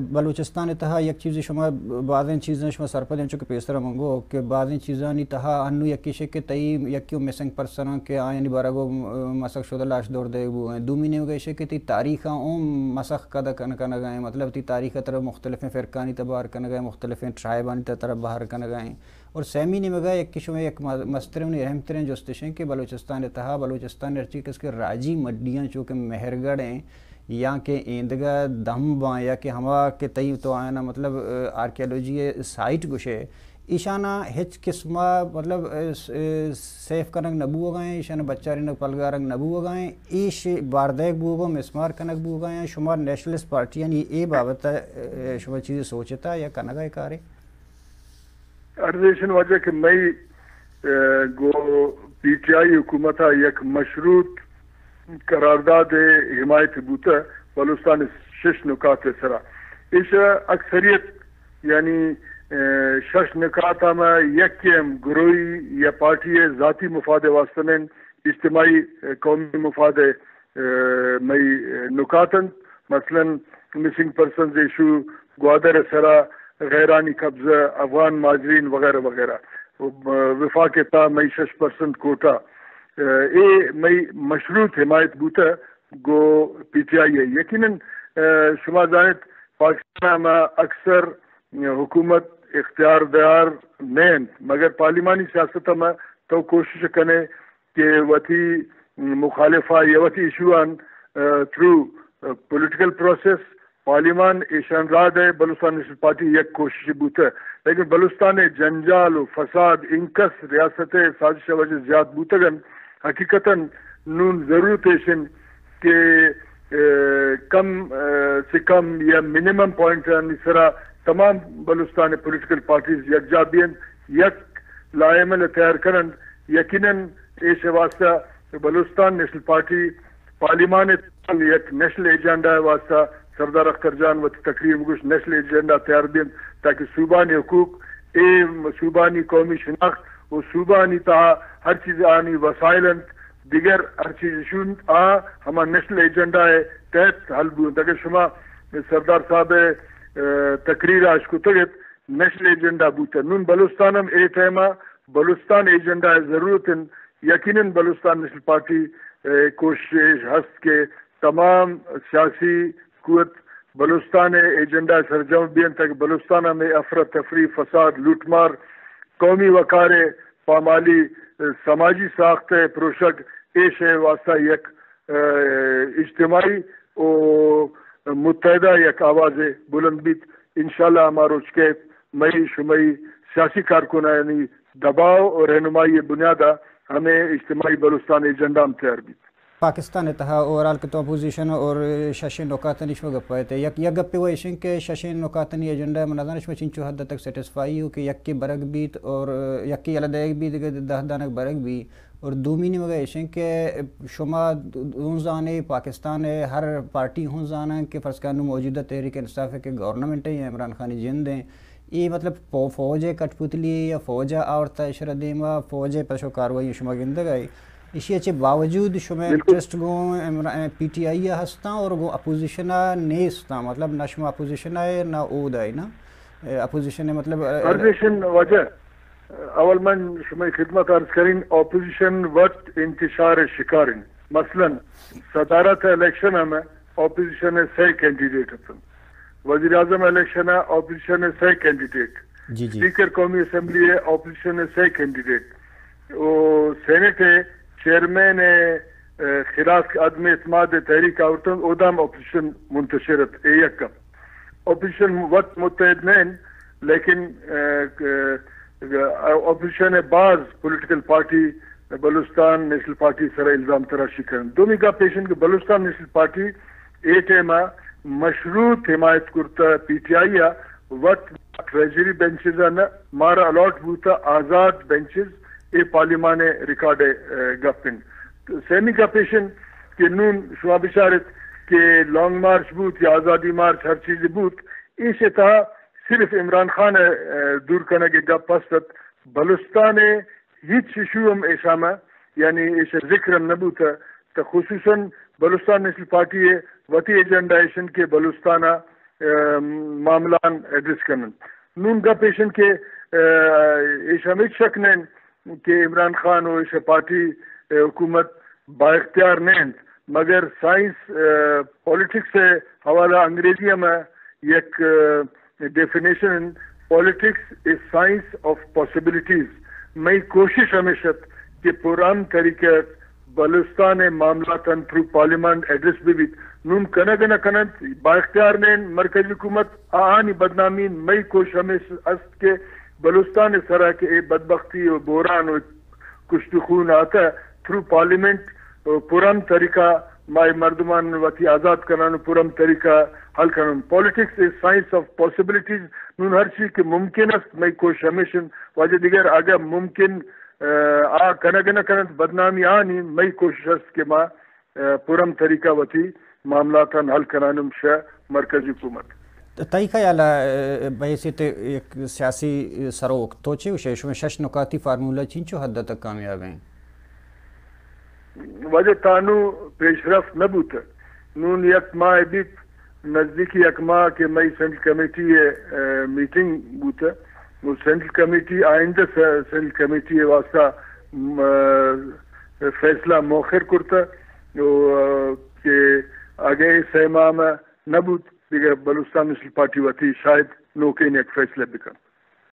بلوچستان ءِ تہا یک چیزے، شما بازیں چیزاں شما سرپد ایں، چونکہ پیسر ءَ من گو کہ بازیں چیزانی تہا انو یکیش کہ تئی یکی مسنگ پرسن کہ آیانی بارگ ءَ مسخ شدہ لاش دور دیگ بوگ ءَ ایں۔ دومی نیمگ ایش کہ تئی تاریخ ءَ اوں مسخ کد کن کنگ ءَ ایں، مطلب تئی تاریخ ءَ ترا مختلفیں فرقانی تہ بہر کنگ ءَ ایں، مختلفیں ٹرائبانی تہ ترا بہر کنگ ءَ ایں۔ اور سیمی نیمگ ءَ یکے شمئے یک م-، مستریں و اہم تریں جست اش انت کہ بلوچستان ءِ تہا بلوچستان ءِ ہرچی کس کہ راجی مڈیاں چو کہ مہرگڑھ ایں یا کہ ایندگہ دمب آں یا کہ ہما کہ تئی تو آیانا مطلب، آ، آرکیالوجی ءِ سائٹ گوشے، ایشانا ہچ قسم ءَ مطلب، آ، س-، آ، سیف کنگ نہ بوگ ءَ ایں، ایشانا بچارینگ پلگارگ نہ بوگ ءَ ایں، ایش باردیگ بوگ ءَ مسمار کنگ بوگ ءَ ایں۔ شما نیشنلسٹ پارٹیانی اے بابت ءَ، آ، شما چیزے سوچتا یا کنگ ءَ اے کارے؟ عرض ایشن واجہ کہ مئی، آ، گو پی ٹی آئی حکومت ءَ یک مشروط قرارداد ءِ حمایت بوتہ بلوچستان ءِ شش نکات ءِ سرا۔ ایش اکثریت یعنی، آ، شش نکات ءَ مہ یکے ہم گروہی یا پارٹی ءِ ذاتی مفاد ءِ واستہ نہ انت، اجتماعی، آ، قومی مفاد ءِ آ، مئی نکات انت، مثلاً مسنگ پرسنز ایشو، گوادر ءِ سرا غیرانی قبضہ، افغان مہاجرین وغیرہ وغیرہ، و-، وفاق ءِ تہا مئی شش پرسنٹ کوٹا، آ، اے مئی مشروط حمایت بوتہ گو پی ٹی آئی ءِ۔ یقیناً، آ، شما زانت پاکستان ءَ مہ اکثر حکومت اختیار دیار نہ انت، مگر پارلیمانی سیاست ءَ مہ تو کوشش کنے کہ وتی مخالف ءَ یا وتی ایشو آن، آ، تھرو، آ، پولیٹیکل پروسیس، پارلیمان ایشان راہ دئے، بلوچستان نیشنل پارٹی یک کوشش بوتہ، لیکن بلوچستان ءِ جنجال و فساد انکس ریاست ءِ سازش ءِ وجہ زیات بوتگ انت۔ حقیقتاً نون ضرورت ایش انت کہ، آ، کم، آ، سے کم یا منیمم پوائنٹ آنی سرا تمام بلوچستان ءِ پولیٹیکل پارٹیز یکجاہ بینت، یک لائحہ عمل تیار کننت۔ یقیناً ایش ءِ واستہ بلوچستان نیشنل پارٹی پارلیمان ءِ تہا یک نیشنل ایجنڈا ءِ واستہ سردار اختر جان وتی تقریر ءَ گوشت نیشنل ایجنڈا تیار بینت تاکہ صوبانی حقوق، اے صوبانی قومی شناخت و صوبانی تہا ہر چیز آنی وسائل انت، دگر ہر چیز ایشو انت، آ ہما نیشنل ایجنڈا ءِ تحت حل بوت۔ اگر شما سردار صاحب ءِ، آ، تقریر ءَ اشکتگ ات، نیشنل ایجنڈا بوتہ۔ نون بلوچستان ہم اے ٹائم ءَ بلوچستان ایجنڈا ءِ ضرورت انت۔ یقیناً بلوچستان نیشنل پارٹی، آ، کوشش ہست کہ تمام سیاسی قوت بلوچستان ءِ ایجنڈا ءِ سرجم بینت تاکہ بلوچستان ءَ مئے افراتفری، فساد، لوٹ مار، قومی وقار ءِ پامالی، آ، سماجی ساخت ءِ پروشگ، ایش ءِ واستہ یک، آ، اجتماعی و متحدہ یک آوازے بلند بیت۔ انشاءاللہ ہما روچ کیت مئی شمئی سیاسی کارکنانی دباؤ و رہنمائی ءِ بنیاد ءَ ہمے اجتماعی بلوچستان ایجنڈا ہم تیار بیت۔ پاکستان ءِ تہا اوورآل کہ تو اپوزیشن اور ششیں نکاتانی شما گپ ءَ ات، یک، یک گپے وہ ایش انت کہ ششیں نکاتانی ایجنڈا ءَ من نزاناں شما چنچو حد تک سیٹسفائی ہو کہ یکے برگ بیت اور یکے یلہ دئیگ بیت، دگہ دہ دانگ برگ بیت۔ اور دومی نیمگ ءَ ایش انت کہ شما ہوں زانے، پاکستان ءِ ہر پارٹی ہوں زاناں کہ فرض کن نوں موجودہ تحریک انصاف ءِ کہ گورنمنٹ ءِ عمران خان ءِ جند ءِ، اے مطلب فو-، فوج ءِ کٹ پتلی یا فوج ءَ آورتہ ایشرا دیما، فوج ءِ پشو کاروائی شما گندگ ءَ ئے۔ ایشی ءَ چہ باوجود شمئے بالکل۔ انٹرسٹ گوں عمران، پی ٹی آئی ءَ ہستاں اور گوں اپوزیشن ءَ نیستاں، مطلب نہ شما اپوزیشن ءَ ئے نہ اود ءَ ئے نا۔ اے، اپوزیشن ءِ مطلب، اے، اپوزیشن واجہ، اول من شمئے خدمت عرض کریں، اپوزیشن وت انتشار شکار انت۔ مثلاً صدارت الیکشن ہم اپوزیشن ءِ سئے کینڈیڈیٹ اتنت، وزیر اعظم الیکشن ءَ اپوزیشن ءِ سئے کینڈیڈیٹ، جی، جی۔ اسپیکر قومی اسمبلی ءِ اپوزیشن ءِ سئے کینڈیڈیٹ، او سینیٹ ءِ چیئرمین ءِ، اے، خلاف عدم اعتماد ءِ تحریک آورتنت، اودام اپوزیشن منتشر ات۔ اے یک گپ۔ اپوزیشن وت متحد نہ انت، لیکن، اے، اے، اپوزیشن ءِ باز political party Balochistan national party سرا الزام تراشی کننت۔ دومی گپ ایش انت کہ Balochistan national party a time ءَ مشروط حمایت کرتہ پی ٹی آئی ءَ، وت ٹریجری بینچز ءَ نہ، مارا الاٹ بوتہ آزاد بینچز، اے پارلیمان ءِ ریکارڈ ءِ، اے، گپ انت۔ سیمی گپ ایش انت کہ نون شما بچارت کہ لانگ مارچ بوت یا آزادی مارچ ہر چیز بوت، ایش ءِ تہا صرف عمران خان ءِ، اے، دور کنگ ءِ گپ ہست ات۔ بلوچستان ءِ ہچ ایشو ہم ایشاں مہ، یعنی ایش ءِ ذکر ہم نہ بوتہ۔ تو خصوصاً بلوچستان نیشنل پارٹی ءِ وتی ایجنڈا ایش انت کہ بلوچستان ءَ، ء، معاملان ایڈریس کن انت۔ نون گپ ایش انت کہ، ء، ایش ہمیچ شک نہ انت کہ عمران خان و ایش پارٹی، ء، حکومت با اختیار نہ انت، مگر سائنس، ء، پالیٹکس ء حوالہ انگریزی ہم یک، ء، ڈیفینیشن انت، politics is science of possibilities۔ مئی کوشش ہمیش ات کہ پرامن طریقہ ات بلوچستان ء معاملاتان تھرو پارلیمنٹ ایڈریس بہ بیت۔ نون کنگ نہ کننت، با اختیار نہ انت مرکزی حکومت، آہانی بدنامی انت۔ مئی کوشش ہمیش است کہ بلوچستان ء سرا کہ اے بدبختی و بحران و کشت و خون آتہ، تھرو پارلیمنٹ و پرامن طریقہ ما اے مردمان وتی آزاد کنان و پرامن طریقہ حل کنان۔ Politics is science of possibilities۔ نون ہر چی کہ ممکن است، مئی کوشش ہمیش انت۔ واجہ دیگر اگہ ممکن، ء، آ کنگ نہ کننت، بدنامی آنی، مئی کوشش است کہ ما، ء، پرامن طریقہ وتی معاملاتان حل کنانم شہ مرکزی حکومت۔ تئی خیال ء، ء، بحیثیت یک سیاسی سروک تو چے گوشے؟ شمئے شش نکاتی فارمولہ چینچو حد تک کامیاب ہیں؟ واجہ تانو پیشرفت نہ بوتہ۔ نون یک ماہ بیت، نزدیکی یک ماہ کہ مئی سینٹرل کمیٹی ء، ء، میٹنگ بوتہ۔ و سینٹرل کمیٹی آئندہ س-، سینٹرل کمیٹی ء واسطہ، م-، ء، فیصلہ موخر کرتہ و، ء، کہ اگہ اے سہ ماہ ء نہ بوت، دگہ بلوچستان نیشنل پارٹی وتی شاید نوکین یک فیصلہ بکن۔